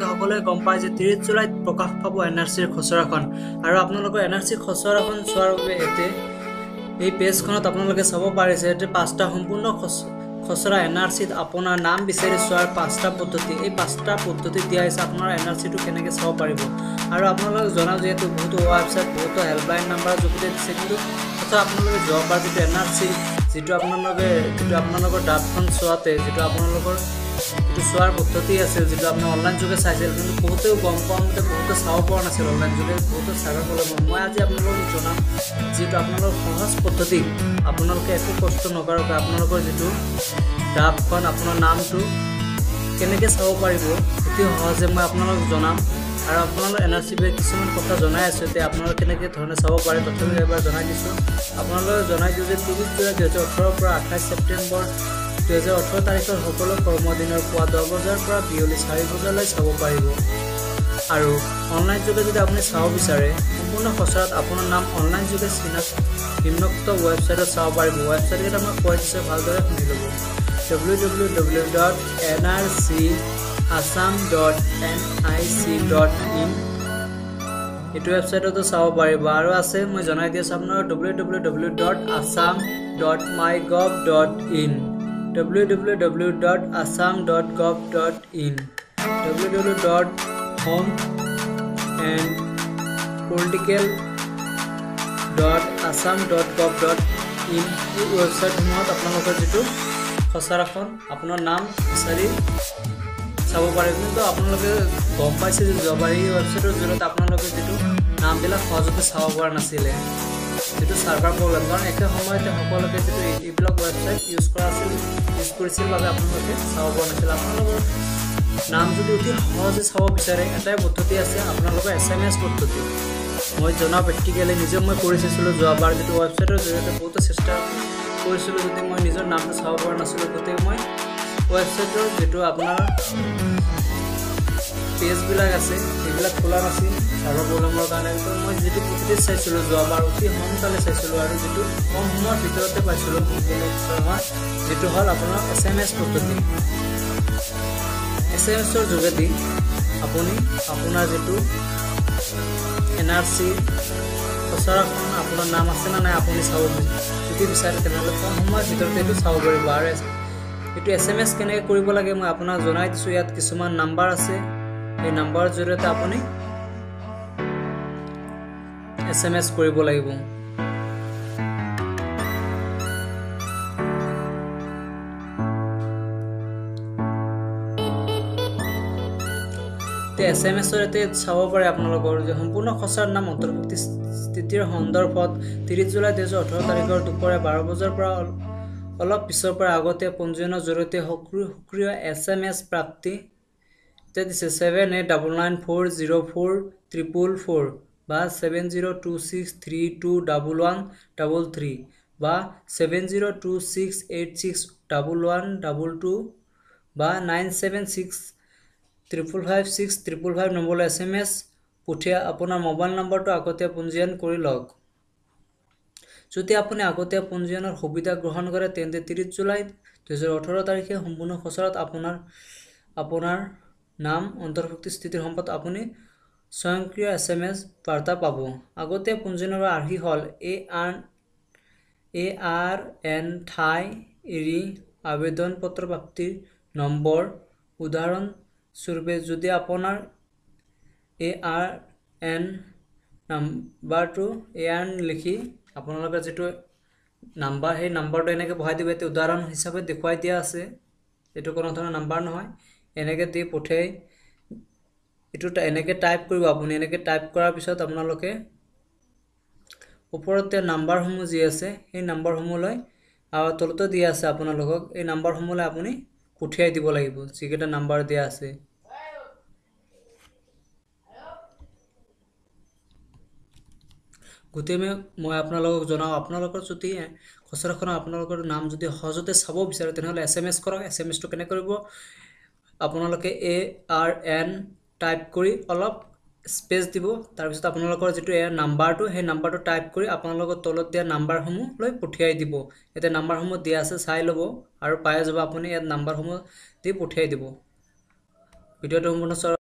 আপোনালোকে সকলোৱে গম পায় যে 30 জুলাইত প্ৰকাশ পাব এন আৰ চিৰ খচৰাখন। আৰু আপোনালোকৰ এন আৰ চিৰ খচৰাখন চোৱাৰ বাবে ইয়াতে এই পেজখনত আপোনালোকে চাব পাৰিছে যে পাঁচটা সম্পূৰ্ণ খচৰা এন আৰ চিত আপোনাৰ নাম বিচাৰি চোৱাৰ পাঁচটা পদ্ধতি। এই পাঁচটা পদ্ধতি দিয়া হৈছে আপোনাৰ এন আৰ চিটো কেনেকৈ চাব পাৰিব। আৰু আপোনালোকক জনাওঁ যিহেতু বহুতো ৱেবছাইট, বহুতো হেল্পলাইন নাম্বাৰ যোগেদি দিছে, কিন্তু তথা আপোনালোকে যোৱাবাৰ যিটো এন আৰ চি যিটো আপোনালোকৰ ড্ৰাফ্টখন চোৱাতে যিটো আপোনালোকৰ যিটো চোৱাৰ পদ্ধতি আছিল, যিটো আপুনি অনলাইন যোগে চাইছিল, কিন্তু বহুতেও গম পোৱা মতে বহুতে চাব পৰা নাছিল অনলাইন যোগে, বহুতো চাৰ্ভাৰ প্ৰব্লেম। মই আজি আপোনালোকক জনাম যিটো আপোনালোকৰ সহজ পদ্ধতি, আপোনালোকে একো কষ্ট নকৰাকৈ আপোনালোকৰ যিটো ড্ৰাফ্টখন আপোনাৰ নামটো কেনেকৈ চাব পাৰিব অতি সহজে মই আপোনালোকক জনাম। আৰু আপোনালোক এন আৰ চি বিষয়ে কিছুমান কথা জনাই আছোঁ এতিয়া আপোনালোকে কেনেকৈ ধৰণে চাব পাৰে, তথাপিও এবাৰ জনাই দিছোঁ। আপোনালোকে জনাই দিওঁ যে 30 জুলাই 2018ৰ পৰা 28 ছেপ্টেম্বৰ 2018 তাৰিখৰ সকলো কৰ্মদিনৰ পুৱা 10 বজাৰ পৰা বিয়লি 4 বজালৈ চাব পাৰিব। আৰু অনলাইন যোগে যদি আপুনি চাব বিচাৰে, সম্পূৰ্ণ খচৰাত আপোনাৰ নাম অনলাইন যোগে নিম্নোক্ত ৱেবছাইটত চাব পাৰিব। ৱেবছাইটকেইটা মই কৈ দিছোঁ, ভালদৰে শুনি ল'ব। www.nrcassam.nic.in এইটো ৱেবছাইটতো চাব পাৰিব। আৰু আছে, মই জনাই দি আছোঁ আপোনাৰ www.assam.mygov.in, www.assam.gov.in, www.homeandpolitical.assam.gov.in। এই ৱেবছাইটসমূহত আপোনালোকৰ যিটো খচৰাখন আপোনাৰ নাম বিচাৰি চাব পাৰিব। কিন্তু আপোনালোকে গম পাইছে যে যোৱাবাৰ এই ৱেবছাইটৰ জৰিয়তে আপোনালোকে যিটো নামবিলাক সহজতে চাব পৰা নাছিলে, যিটো চাৰ্ভাৰ প্ৰব্লেম, কাৰণ একে সময়তে সকলোকে যিটো এইবিলাক ৱেবছাইট ইউজ কৰা আছিল, ইউজ কৰিছিল বাবে আপোনালোকে চাব পৰা নাছিল। আপোনালোকৰ নাম যদি অতি সহজে চাব বিচাৰে, এটাই পদ্ধতি আছে, আপোনালোকৰ এছ এম এছ পদ্ধতি। মই জনা প্ৰেক্টিকেলি নিজে মই কৰি চাইছিলোঁ যোৱাবাৰ, যিটো ৱেবছাইটৰ জৰিয়তে বহুতো চেষ্টা কৰিছিলোঁ, যদি মই নিজৰ নামটো চাব পৰা নাছিলোঁ, গতিকে মই ৱেবছাইটৰ যিটো আপোনাৰ পেজবিলাক আছে সেইবিলাক খোলা নাছিল চাৰ্ভাৰ প্ৰব্লেমৰ কাৰণে। তো মই যিটো পদ্ধতিত চাইছিলোঁ যোৱাবাৰ, অতি সোনকালে চাইছিলোঁ আৰু যিটো কম সময়ৰ ভিতৰতে পাইছিলোঁ সম্পূৰ্ণ খচৰা, যিটো হ'ল আপোনাৰ এছ এম এছ পদ্ধতি। এছ এম এছৰ যোগেদি আপুনি আপোনাৰ যিটো এন আৰ চি খচৰাখন আপোনাৰ নাম আছে নে নাই আপুনি চাব যদি বিচাৰে, তেনেহ'লে কম সময়ৰ ভিতৰতে এইটো চাব পাৰিব। আৰু এইটো এছ এম এছ কেনেকৈ কৰিব লাগে মই আপোনাক জনাই দিছোঁ। ইয়াত কিছুমান নাম্বাৰ আছে, এই নাম্বাৰৰ জৰিয়তে আপুনি এছ এম এছ কৰিব লাগিব। এছ এম এছৰ ইয়াতে চাব পাৰে আপোনালোকৰ যে সম্পূৰ্ণ খচৰাৰ নাম অন্তৰ্ভুক্তি স্থিতিৰ সন্দৰ্ভত 30 জুলাই 2018 তাৰিখৰ দুপৰীয়া 12 বজাৰ পৰা অলপ পিছৰ পৰা আগতীয়া পঞ্জীয়নৰ জৰিয়তে সক্ৰিয় এছ এম এছ প্ৰাপ্তি এতিয়া দিছে 7899404444 বা 7026321133 বা 7026861122 বা 9765556555 নম্বৰলৈ এছ এম এছ পঠিয়াই আপোনাৰ মোবাইল নম্বৰটো আগতীয়া পঞ্জীয়ন কৰি লওক। যদি আপুনি আগতীয়া পঞ্জীয়নৰ সুবিধা গ্ৰহণ কৰে, তেন্তে 30 জুলাই 2018 তাৰিখে সম্পূৰ্ণ খচৰাত আপোনাৰ নাম অন্তৰ্ভুক্তি স্থিতিৰ সম্পদ আপুনি স্বয়ংক্ৰিয় এছ এম এছ বাৰ্তা পাব। আগতীয়া পঞ্জীয়নৰ আৰ্হি হ'ল এ আৰ এন ঠাই এৰি আবেদন পত্ৰ প্ৰাপ্তিৰ নম্বৰ। উদাহৰণস্বৰূপে, যদি আপোনাৰ এ আৰ এন নাম্বাৰটো এ আৰ এন লিখি আপোনালোকে যিটো নাম্বাৰ, সেই নাম্বাৰটো এনেকৈ বহাই দিব। এতিয়া উদাহৰণ হিচাপে দেখুৱাই দিয়া আছে, এইটো কোনো ধৰণৰ নাম্বাৰ নহয়। এনেকৈ দি পঠিয়াই এইটো এনেকৈ টাইপ কৰিব আপুনি। এনেকৈ টাইপ কৰাৰ পিছত আপোনালোকে ওপৰত দিয়া নাম্বাৰসমূহ যি আছে সেই নাম্বাৰসমূহলৈ আৰু তলতো দিয়া আছে আপোনালোকক, এই নাম্বাৰসমূহলৈ আপুনি পঠিয়াই দিব লাগিব যিকেইটা নাম্বাৰ দিয়া আছে। গোটেই মই আপোনালোকক জনাওঁ, আপোনালোকৰ যদি খচৰাখনৰ আপোনালোকৰ নাম যদি সহজতে চাব বিচাৰে, তেনেহ'লে এছ এম এছ কৰক। এছ এম এছটো কেনেকৈ কৰিব, আপোনালোকে এ আৰ এন টাইপ কৰি অলপ স্পেচ দিব, তাৰপিছত আপোনালোকৰ যিটো এ নাম্বাৰটো, সেই নাম্বাৰটো টাইপ কৰি আপোনালোকৰ তলত দিয়া নাম্বাৰসমূহ লৈ পঠিয়াই দিব। ইয়াতে নাম্বাৰসমূহ দিয়া আছে, চাই ল'ব আৰু পাই যাব আপুনি। ইয়াত নাম্বাৰসমূহ দি পঠিয়াই দিব। ভিডিঅ'টো সম্পূৰ্ণ চোৱাৰ